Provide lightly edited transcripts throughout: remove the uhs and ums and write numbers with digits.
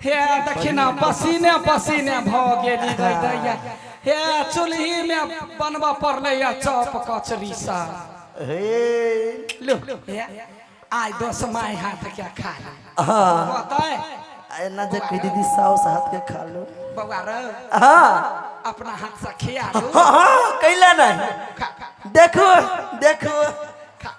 हे देखी ना पसीने पसीने भऽ गेली गई दैया। हे चूल्ही में बनबऽ पड़लै या चॉप कचरी सब। हे लो हे आइ दोस my हाथ के खा ले। हाँ कहतै एना जे कह दीदी साउस हाथ के खा लो। बौआ रे हाँ अपना हाथ से खिया दू। हाँ हाँ कैला नहीं। खा खा देखो देखो खा।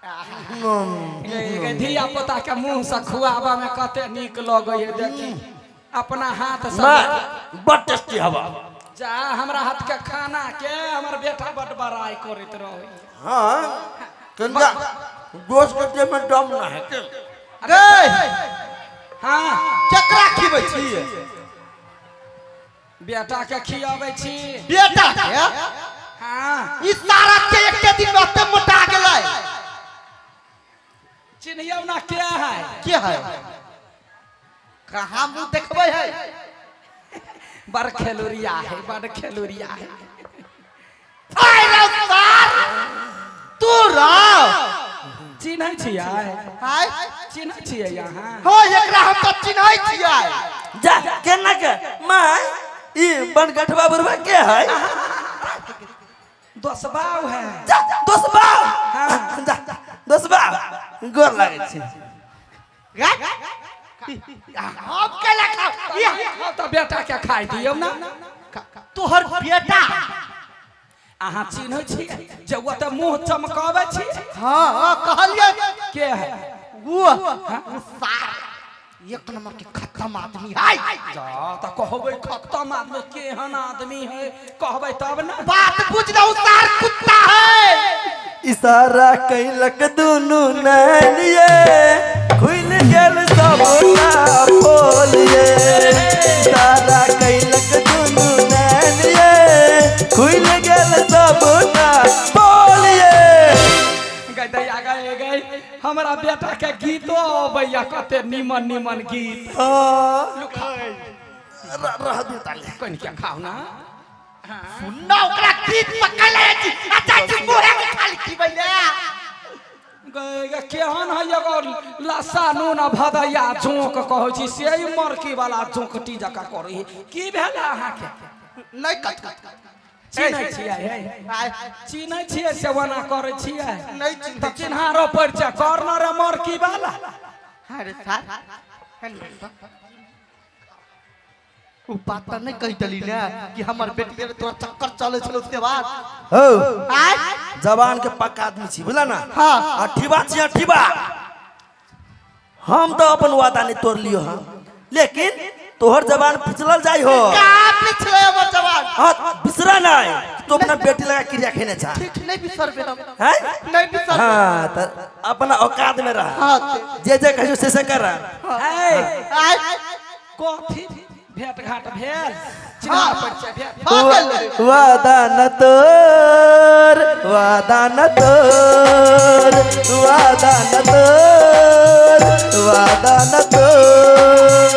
गे धिया पुता के मुंह से खुआबा में कते नीक लगै है देखी अपना हाथ से। बड़ टेस्टी हवा। जा हमरा हाथ के खाना के हमर बेटा बड बड़ाई करैत रहे। हाँ कनिका दोस्त के देह में दम ना है के। गै हाँ केकरा खिबै छी? बेटा के खियाबै छी। बेटा के? हाँ ई सारा के एके दिन में एते मोटा गेलै। चिन्हियौ ना के है? के है? कहाँ मुंह देखबै है? बड़ खेलुरिया है, बड़ खेलुरिया है। आइ रौ सार तू रौ चिन्है छियै? आइ चिन्है छियै अहाँ? हो एकरा हम तऽ चिन्है छियै। जा केना के माय ई बनगठवा बुढ़वा के है? दोसबाउ है। जा दोसबा। हाँ। जा दोसबा गोर लागै छी। हम केला खाउ? ई हम तऽ बेटा के खाइ दियौ ना। तोहर बेटा अहाँ चिन्है छियै जे ओतऽ मुँह चमकाबै छियै? हाँ हाँ कहलियै। के है? वो सार एक नंबर के खत्म आदमी है। जा तऽ कहबै खत्म आदमी केहन आदमी है कहबै तब ना। बात बुझ रहा सार कुत्ता है। इशारा कैलक दुनू नैनिये खुलि गेल सबटा पोलिये। इशारा कैलक दुनू नैनिये खुलि गेल सबटा पोलिये। गै दैया गै गै हमरा बेटा के गीतो अबैया कते निमन निमन गीत। हाँ रह दे ताले। कनि के खाउ ना। सुनना ओकरा गीत पकड़ ले छी अच्छा छी मुहे के खाली खिबै ले। गै गै केहन है एगो लस्सा नून आ भदैया जोंक कहै छी से ही मरकी वाला जोंकटी जकाँ करै है। की भेल अहाँके? नहीं कत चिन्है छियै हे? चिन्है छियै से ओना करै छियै? नहीं चिन्है। तऽ चिन्हारो परिचय कर न रे मरकी वाला। अरे सार उ बात तऽ नहीं कहि देली ने कि हमर बेटी के तोरा चक्कर चले छल उसके बाद। हो आय जवान के पक्का आदमी छी बुझला ना। हाँ। अठीबा छी अठीबा। हम तो अपन वादा नहीं तोड़ लियो हम, लेकिन तोहर जवान पिछलल जाय हो। का पिछले हमर जवान? हाँ बिसरा नहीं तो अपना बेटी लगा क्रिया खेने छा। ठीक नहीं बिसरबे हम। हैं? नहीं बिसरबे। हाँ तो अपना औकात में रह। हाँ जे जे कहियो से से कर। है आय कथी भेंट घाट भेल चिन्हार परिचय भेल? हाँ गेलै। वादा न तोर वादा न तोर वादा न तोर वादा न तोर।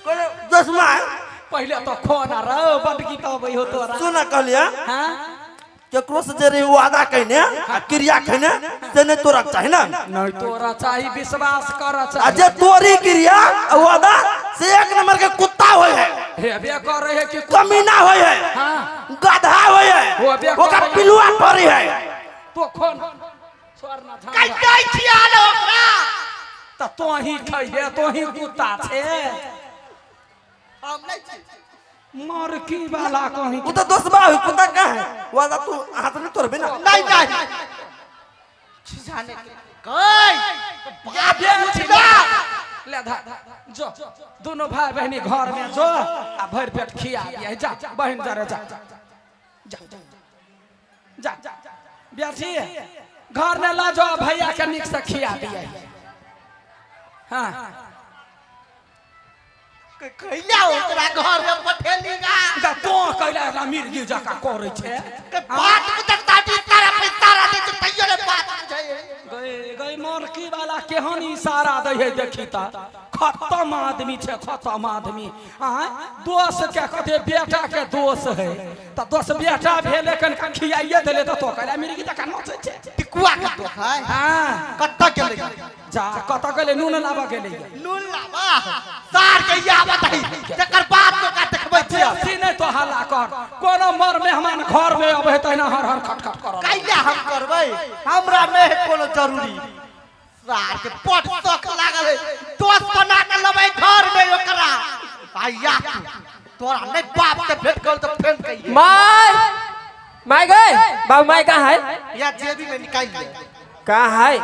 कोनो दोस्तमा पहिले तो खोना रौ बड गीत अबै हो तोरा। सुना कहलिया हाँ केकरो से जे रही वादा कहने आ क्रिया कहने से नहीं तोरा चाही ना। नहीं तोरा चाही विश्वास कर आ चाही। जे तोरी क्रिया आ वादा से एक नंबर के कुत्ता होय है। हेबे करे है कि कमीना होय है। हाँ गधा होय है। होबे ओकरा करे है। पिलुआ पड़ी है। तो खोन छोड़ ना कहि दै छियै आल ओकरा। त तोही खैबे तोही कुत्ता छे। हम नहीं छी। मरकी वाला कहीं उ तो दोस्तबा होय कुत्ता का है वादा तू हाथ में तोड़बे ना। नहीं नहीं जाने के गई बात पूछना। ले धा जो दोनों भाई बहनी घर में जो आ भर पेट खिया दिया। जा बहन जरे जा जा जा बेटी घर में ला जो भैया के निक से खिया दिया। हाँ कैला ओकरा घर में पठेली गा। गा तो कैला एकरा मिर्गी जकाँ करै छै। के बात बुझता दी तारा पे तारा दे तैयो रे बात बुझै। गई गई मरकी वाला केहन इशारा दै है देखी ता खत्म आदमी छै खत्म आदमी। आँय दोष के कथे बेटा के दोष है त दोष बेटा भेले कनका खियाइए देले त तो कैला मिर्गी जकाँ नचै छै। टिकुआ के दोष है। हाँ कत्ता गेलै? जा कतऽ गेलै? नून लाबऽ गेलै। नून लाबा सार के आवत है, तकर बाद तो का देखबै छियै। बेसी नहि तो हल्ला कर, कोनो मर मेहमान घर में अबै तहिना हर हर खट खट कर। कैला हम करबै, हमरा नहि है कोनो जरूरी। सार के पट शौक लागल है, दोस्त बना के लबै घर में ओकरा। आया तोरा नहीं बाप से भेंट कर तो फेंक कहिए। My my गए बाबू, माय कहाँ है? या जेबी में निकाल ले। कहाँ है?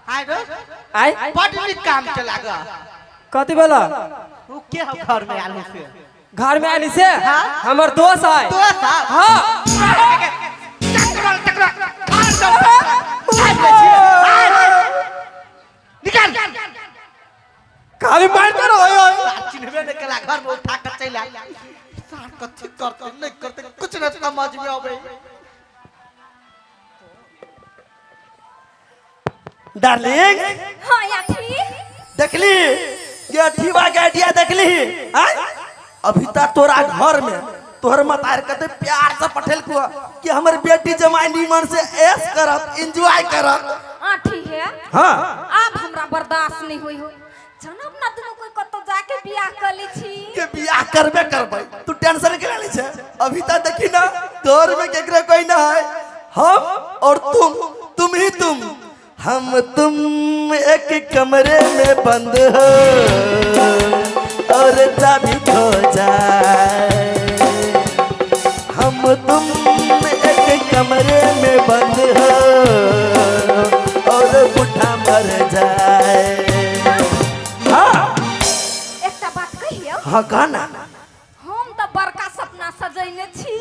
आय रे। आय। बड नीक काम के लागा। कथी बोला? उ के हम घर में आलू से? घर में आयल से? हाँ? हमर दोस्त है। दोस्त है? हाँ। टकरा टकरा घर दो। आय रे। निकाल। खाली मारते रहो ओए ओए। सार चिन्हबे नहीं केला, घर में उठा के चल आयल। सार कथी करते नहीं करते कुछ नहीं समझ में आवे। डार्लिंग। हाँ यात्री। देखली ये अठीवा के आइडिया देखली? आय? अभी तक तोरा घर में तोहर मतार कते प्यार से पठेल को कि हमर बेटी जमाई नीमन से ऐश करत, एंजॉय करत। आठी है। हाँ। अब हमरा बर्दाश्त नहीं हुई हो, जनब ना दुनू कोई कतौ जाके बियाह कर ली छी। के बियाह करबे करबै, तू टेंशन के ले छे। अभी तक देखी ना घर में केकरे कोई ना है, हम और तुम, तुम ही तुम, हम तुम एक कमरे में बंद हो और चाबी खो जाए। हम तुम एक कमरे में बंद हो और बूढ़ा मर जाए। हाँ। एकटा बात कहियौ? हाँ, कह ना। हम तऽ बड़का सपना सजैने छी।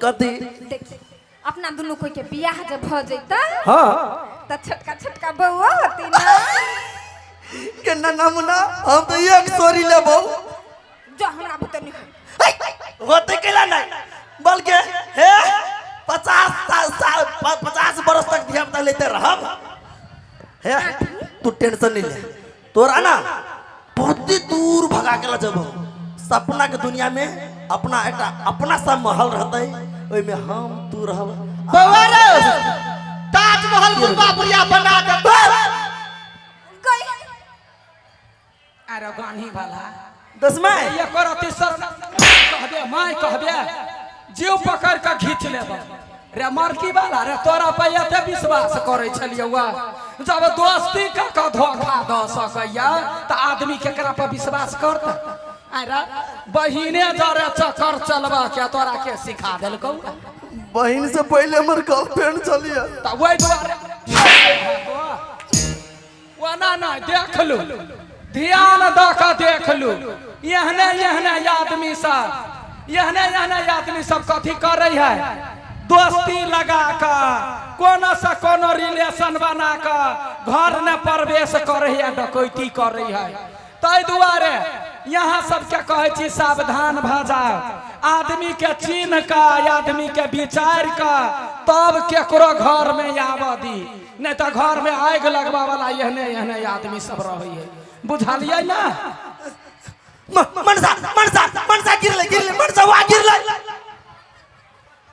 कथी? देखी, अपना दुनू कोई के बियाह जब भ जैतै हाँ। तऽ छोटका छोटका बौआ होती ना। के ना नमुना, हम तो एक सोरी लेबो। जो हमरा बुते नहीं होई। होते केला नहीं, बल्कि हे 50 साल 50 बरस तक धिया पुता लेते रहब। हे तू टेंशन नहीं ले, तोरा ना बहुत ही दूर भगा के जब सपना के दुनिया में अपना एक अपना सा महल रहते, ओई में हम तू रहब। बौआ रे, ताजमहल बुढ़वा बुढ़िया बना दे। गई। अरे गानी वाला। दसमा। ये करती सर कहबे my कहबे जीव पकड़ के खींच लेब रे मरकी वाला रे। तोरा पे एते विश्वास करे छलियौ, जब दोस्ती का का धोखा द सकैया त आदमी केकरा पर विश्वास करता? अरे बहिने जरे चक्कर चलबा के तोरा के सिखा देलकौ? बहन से पहले हमर गर्लफ्रेंड चलिया। त वही दुआरे ओना ना देख लू, ध्यान द के देख लू, एहने एहने आदमी सब, एहने एहने आदमी सब कथी करे है? दोस्ती लगा के कोनो से कोनो रिलेशन बना के घर में प्रवेश करे है, डकैती करे है। ताहि दुआरे यहाँ सबके कहै छी सावधान भऽ जाओ। आदमी के चिन्ह का, आदमी के विचार का तब केकरो घर में आबऽ दी, नहीं तो घर में आगि लगबा वाला एहने एहने आदमी सब रहै है। बुझलियै ना? मनसा मनसा मनसा गिरले गिरले मनसा वा गिरले।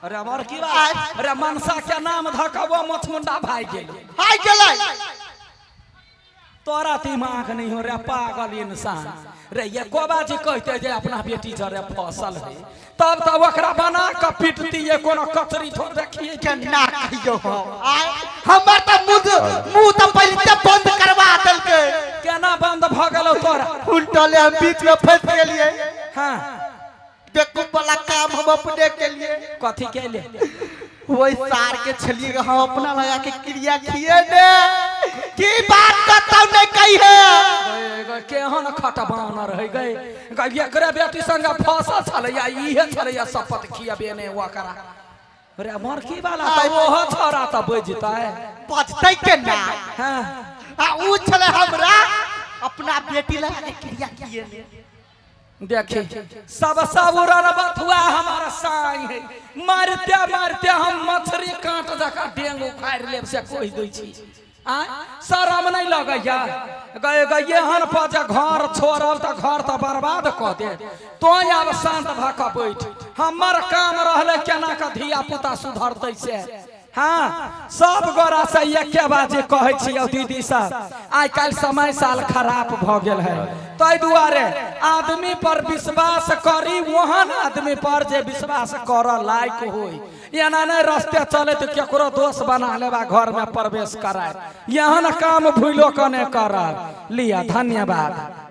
अरे अमर की बात, अरे मनसा के नाम धऽ वो मछमुंडा भागि गेल। हाय गेलै। तोरा दिमाग नहीं हो रे पागल इंसान रे। ये कोबा जी कहते जे अपना बेटी जरे फसल है, तब तब ओकरा बना के पीटती, ये कोनो कचरी थोड़ देखिए। के ना कहियो हम, आय हमर त मुंह मुंह त पहिले बंद करवा देलकै। केना बंद भ गेलौ तोरा? उल्टले हम बीच में फंस गेलिए। हाँ। बेवकूफ वाला काम हम अपने के लिए। कथी के लिए? वही सार के छलिए, हम अपना लगा के क्रिया किए ने की बात कतौ नहीं कही है। गए, गए, केहन खटबान रह गए गए, एकरे बेटी संग फसल छलैया, इहे छलैया शपथ खियाबे ने ओकरा रे मरकी वाला त ओहो छोरा त बजतै। बचतै के ना? हाँ। आ उ छले हमरा अपना बेटी लगा के क्रिया किए ने। देखी सब सब उड़न बथुआ हमारा साई है, मारते मारते हम मछली कांट जका डेंग उखाड़ लेब से कहि दै छी। आ शरम नहीं लगैया? गए गए एहन पर जे घर छोड़ब त घर त बर्बाद कऽ दे। तो आब शांत भऽ कऽ बैठ, हमर काम रहलै केना कऽ धिया पुता सुधरतै से। हाँ, सब गोरा से एके बात जे कहै छियौ दीदी सब, आइ काल्हि समय साल खराब भऽ गेल है, ताहि दुआरे आदमी पर विश्वास करी ओहन आदमी पर जे विश्वास करऽ लायक होय। एना नहि रस्ते चले तऽ केकरो दोस्त बना लेबा घर में प्रवेश कराय, एहन काम भूलो के नहि करब। लिअ, धन्यवाद।